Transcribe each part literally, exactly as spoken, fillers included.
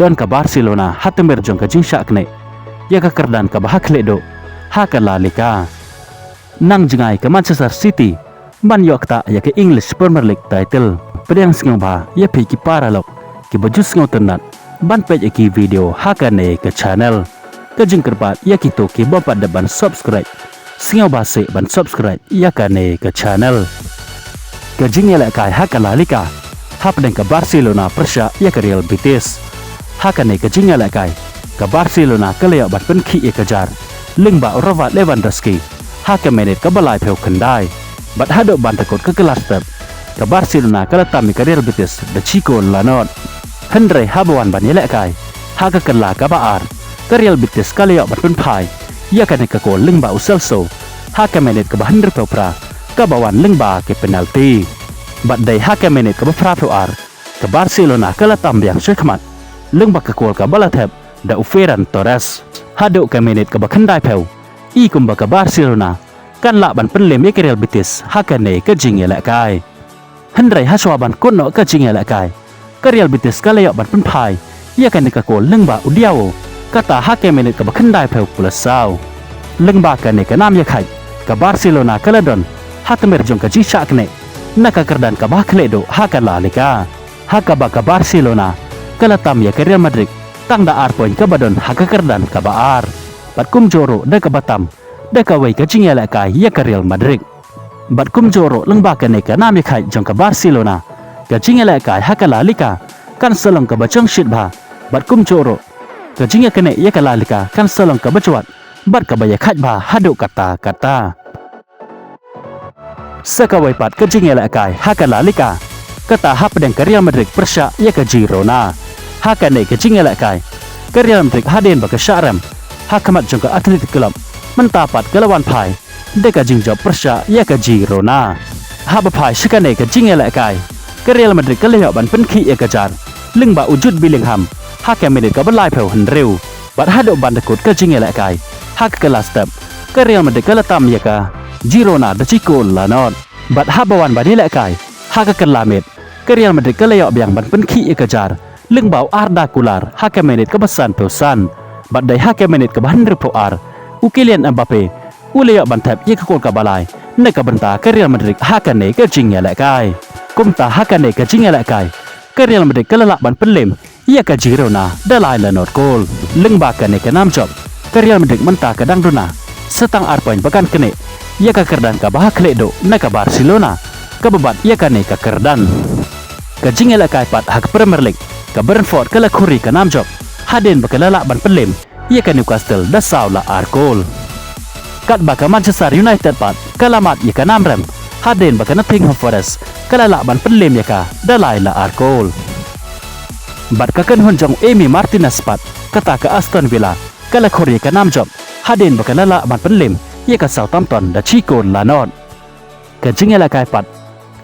don ka Barcelona ha tmier jong ka jingshah knieh ïa ka kyrdan kaba ha khlieh duh ha ka La Liga. Nang jngai ka Manchester City ban ïoh ktah ïa ka English Premier League title. Pdiang sngewbha ïa phi ki paralok kiba ju sngewtynnat ban peit ïa ki video ha kane ka channel. Ka jingkyrpad ïa kito ki bym pat dep ban subscribe, sngewbha seh ban subscribe ïa kane ka channel. Ka jingïalehkai ha ka La Liga hapdeng ka Barcelona pyrshah ïa ka Real Betis. Ha kane ka jingïalehkai, ka Barcelona ka la ïoh ban pynkhih ïa ka jar lyngba u Robert Lewandowski ha ka minit kaba laiphew khyndai. Bad haduh ban da kut ka kylla step, ka Barcelona ka la tam ïa ka Real Betis da shi kol la nod. Hynrei haba wan ban ïalehkai ha ka kylla kaba ar, ka Real Betis ka la ïoh ban pynphai ïa kane ka kol lyngba u Celso ha ka minit kaba hynriewphew phra, kaba wan lyngba ka penalty. Bad dei ha ka minit kaba phraphew ar, ka Barcelona ka la tam biang shakhmat lyngba ka kol kaba la thep da u Ferran Torres. Haduh ka minit kaba khyndaiphew, i kumba ka Barcelona kan lah ban pynlem ïa ka Real Betis ha kane ka jingïalehkai. Hynrei hashwa ban kut noh ka jingïalehkai, ka Real Betis ka la ïoh ban pynphai ïa kane ka kol lyngba u Diao, kata ha ka minit kaba khyndaiphew phew saw. Lyngba kane ka nam ïakhait, ka Barcelona ka la don ha tmier jong ka jingshah knieh na ka kyrdan kaba ha khlieh duh ha ka La Liga, ha kaba ka Barcelona ka la tam ïa ka Real Madrid tang da ar point kaba don ha ka kyrdan kaba ar. Bad kumjuh ruh da kaba tam da kawei ka jingïalehkai ïa ka Real Madrid. Bad kumjuh ruh lyngba kane ka nam ïakhait jong ka Barcelona, ka jingïalehkai ha ka La Liga kan sa long kaba jong shit bha. Bad kumjuh ruh ka jingïaknieh ïa ka La Liga kan sa long kaba jwat bad kaba ïakhait bha haduh katta katta. Sa kawei pat ka jingïalehkai ha ka La Liga, kata hapdeng ka Real Madrid pyrshah ïa ka Girona. Ha kane ka jingïalehkai, ka Real Madrid hadien ba ka shah rem ha khmat jong ka Athletic Club, mynta pat ka la wan phai da ka jingjop pyrshah ïa ka Girona. Haba phai sha kane ka jingïalehkai, ka Real Madrid ka la ïoh ban pynkhih ïa ka jar lyngba u Jude Bellingham ha ka minit kaba laiphew hynriew. Bad haduh ban da kut ka jingïalehkai ha ka kylla step, ka Real Madrid ka la tam ïa ka Girona da shi kol la nod. Bad haba wan ban ïalehkai ha ka kylla miet, ka Real Madrid ka la ïoh biang ban pynkhih ïa ka jar lyngba u Arda Güler ha ka minit kaba sanphew san. Bad dei ha ka minit kaba hynriewphew ar, u Kylian Mbappe u la ïoh ban thep ïa ka kol kaba lai na ka bynta ka Real Madrid ha kane ka jingïalehkai. Kumta ha kane ka jingïalehkai, ka Real Madrid ka la lah ban pynlem ïa ka Girona da lai la nod kol. Lyngba kane ka nam jop, ka Real Madrid mynta ka dang duna sa tang ar point ba kan knieh ïa ka kyrdan kaba ha khlieh duh na ka Barcelona kaba bat ïa kane ka kyrdan. Ka jingïalehkai pat ha ka Premier League, ka Brentford ka la khuri ka nam jop hadien ba ka la lah ban pynlem ïa ka Newcastle da saw la ar kol. Katba ka Manchester United pat ka la mad ïa ka nam rem hadien ba ka Nottingham Forest ka la lah ban pynlem ïa ka da lai la ar kol. Bad ka kynhun jong Emi Martinez pat, kata ka Aston Villa, ka la khuri ka nam jop hadien ba ka la lah ban pynlem ïa ka Southampton da shi kol la nod. Ka jingïalehkai pat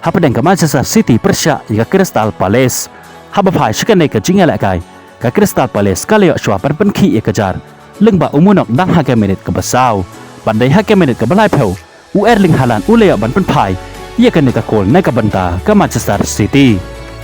hapdeng ka Manchester City pyrshah ïa ka Crystal Palace. Haba phai sha kane ka jingïalehkai, ka Crystal Palace ka la ïoh shuwa ban pynkhih ïa ka jar lyngba u Munok dang ha ka minit kaba saw. Bad dei ha ka minit kaba laiphew, u Erling Haaland u la ïoh ban pynphai ïa kane ka kol na ka bynta ka Manchester City.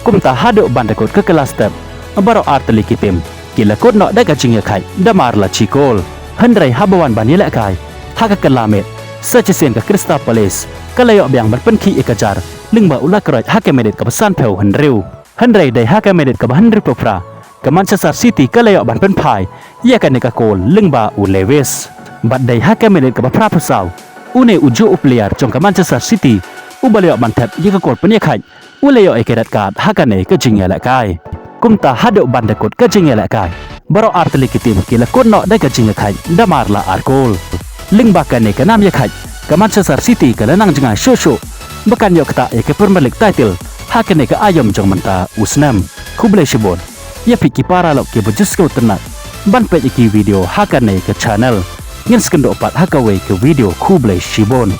Kumta haduh ban da kut ka kylla step, baroh ar tylli ki tim ki la kut noh da ka jingïakhait da mar la shi kol. Hynrei haba wan ban ïalehkai ha ka kylla miet, sa shisien ka Crystal Palace ka la ïoh biang ban pynkhih ïa ka jar lyngba u Lakroj ha ka minit kaba sanphew hynriew. Hynrei dei ha ka minit kaba hynriewphew phra, ka Manchester City ka la ïoh ban pynphai ïa kane ka kol lyngba u Lewis. Bad dei ha ka minit kaba phraphew saw, une u juh u player jong ka Manchester City uba la ïoh ban thep ïa ka kol pynïakhait u la ïoh ïa ka red card ha kane ka jingïalehkai. Kumta haduh ban da kut ka jingïalehkai, baroh ar tylli ki tim ki la kut noh da ka jingïakhait da mar la ar kol. Lyngba kane ka nam ïakhait, ka Manchester City ka la nang jngai shuh shuh ba kan ïoh ktah ïa ka Premier League title ha kane ka aïom jong mynta u snem. Khublei shibun ïa phi ki paralok kiba ju sngewtynnat ban peit ïa ki video ha kane ka channel. Ngin sa ïakynduh pat ha kawei ka video, khublei shibun.